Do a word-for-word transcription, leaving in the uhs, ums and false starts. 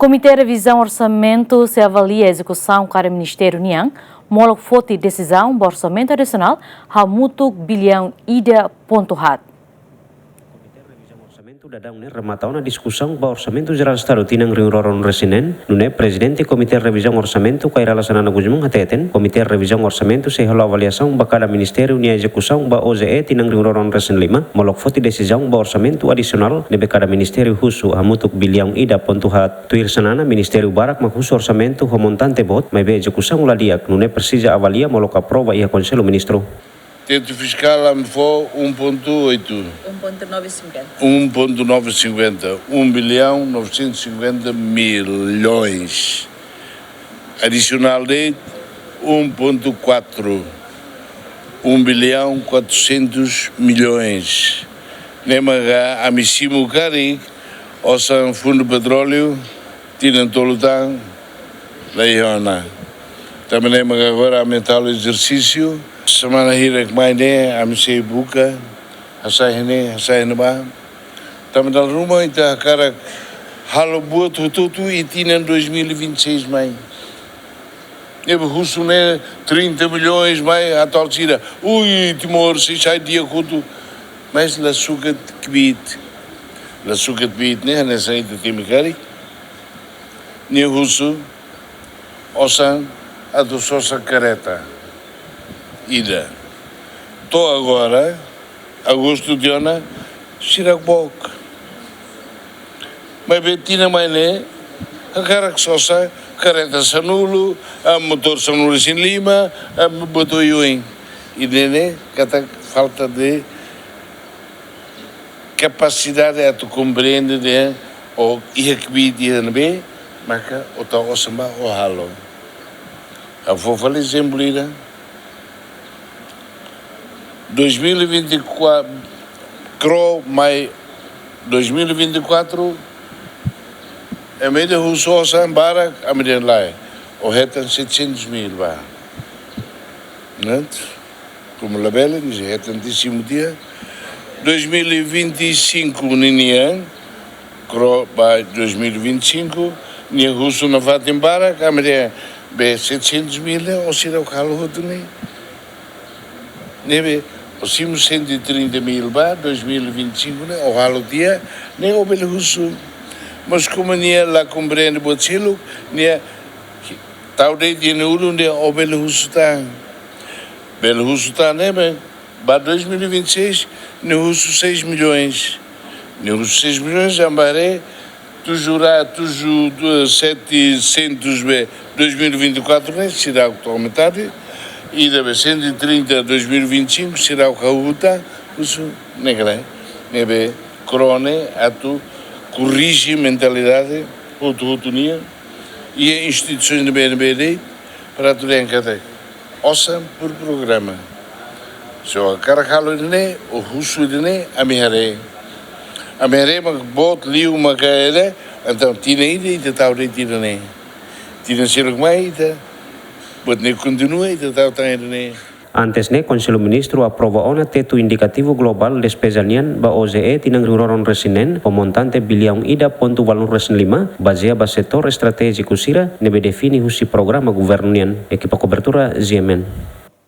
Komité Revizaun Orsamentu sei avalia ezekusaun kada ministériu nian, molok foti desizaun ba orsamentu adisionál hamutuk biliaun ida pontu haat. Komité Revizaun Orsamentu daudaun ne'e remata ona diskusaun ba Orsamentu Jerál Estadu tinan rihun rua ruanulu-resin-neen, nune'e Prezidente Komité Revizaun Orsamentu Kay Rala Xanana Gusmão hateten, Komité Revizaun Orsamentu sei halo avaliasaun ba kada ministériu nia ezekusaun ba O J E tinan rihun rua ruanulu-resin-lima, molok foti desizaun ba orsamentu adisionál ne'ebé kada ministériu husu hamutuk biliaun ida pontu haat. Tuir Xanana, ministériu barak mak husu orsamentu ho montante boot, maibé ezekusaun la di'ak, nune'e presiza avalia molok aprova iha Konsellu Ministru. Tetu fiskál ami fó um ponto oito. Um ponto nove cinquenta. Um ponto nove cinquenta. Um bilhão novecentos e cinquenta milhões. Adisionál de'it, um ponto quatro. Um bilhão quatrocentos milhões. Ne'e maka ami simu karik, osan Fundu Petróleu, tinan tolu tan, la iha ona. Tanba ne'e maka agora ami halo ezersísiu, semana hirak mai ne'e, ami sei buka, hasai ne'e, hasai ne'ebá. Tanba dala ruma ita hakarak halo buat hotu-hotu iha tinan dois mil e vinte e seis mai. Ne'ebé husu ne'e trinta milhões mai atuál sira. Ui, Timor sei sai di'ak hotu. Mas la sukat kbiit. La sukat kbiit ne'e, hanesan ita temi karik. Nia husu osan atu sosa karreta ida. To'o agora, agostu tiha ona, sira book. Maibé tinan mai ne'e, hakarak sosa karreta sanulu, ah, motór sanulu-resin-lima, ah, buat oioin. Ida-ne'e katak falta de kapasidade atu komprende de, o iha kbiit iha ne'ebé, maka o tau osan ba o halo. Ha'u fó fali ezemplu ida. Dois mil e vinte e quatro, kro mai dois mil e vinte e quatro, ema ida husu osan barak, ami dehan lae, o hetan setecentos mil ba. Ne'e? Komu labele, nia hetan tiha simu tiha. Dois mil e vinte e cinco ninian, kro ba dois mil e vinte e cinco, nia husu nafatin barak, ami dehan be setecentos mil ne'e, o sira halo hotu ne'e. Ne'ebé, o simu cento e trinta mil ba dois mil e vinte e cinco ne'e, o halo tiha, ne'e o bele husu. Mas komu nia la komprende buat seluk, nia tau de'it iha nia ulun dehan o bele husu tan. Bele husu tan ne'ebé, ba dois mil e vinte e seis, nia husu seis milhões. Nia husu seis milhões, ami haree, tuju ra, tuju, eh, setecentos be dois mil e vinte e quatro ne'e, sira tau metade, ida be cento e trinta dois mil e vinte e cinco, sira hahú tan, husu ne'e kala, ne'ebé kro ne'e atu korrije mentalidade hotu-hotu nian, iha instituisaun ne'ebé-ne'ebé de'it, para atu dehan katak osan por programa. Se o hakarak halo ida-ne'e, o husu ida-ne'e, ami haree. Ami haree mak boot liu maka ida, entaun tinan ida ita tau de'it ida-ne'e. Tinan seluk mai ita, buat ne'e kontinua ita tau tan ida-ne'e. Antes ne'e, Konsellu Ministru aprova ona tetu indikativu globál despeza nian ba O J E tinan rihun rua ruanulu-resin-neen, ho montante biliaun ida pontu valun-resin-lima, bazeia ba setór estratéjiku sira ne'ebé define husi programa governu nian. Ekipa kobertura, G M N.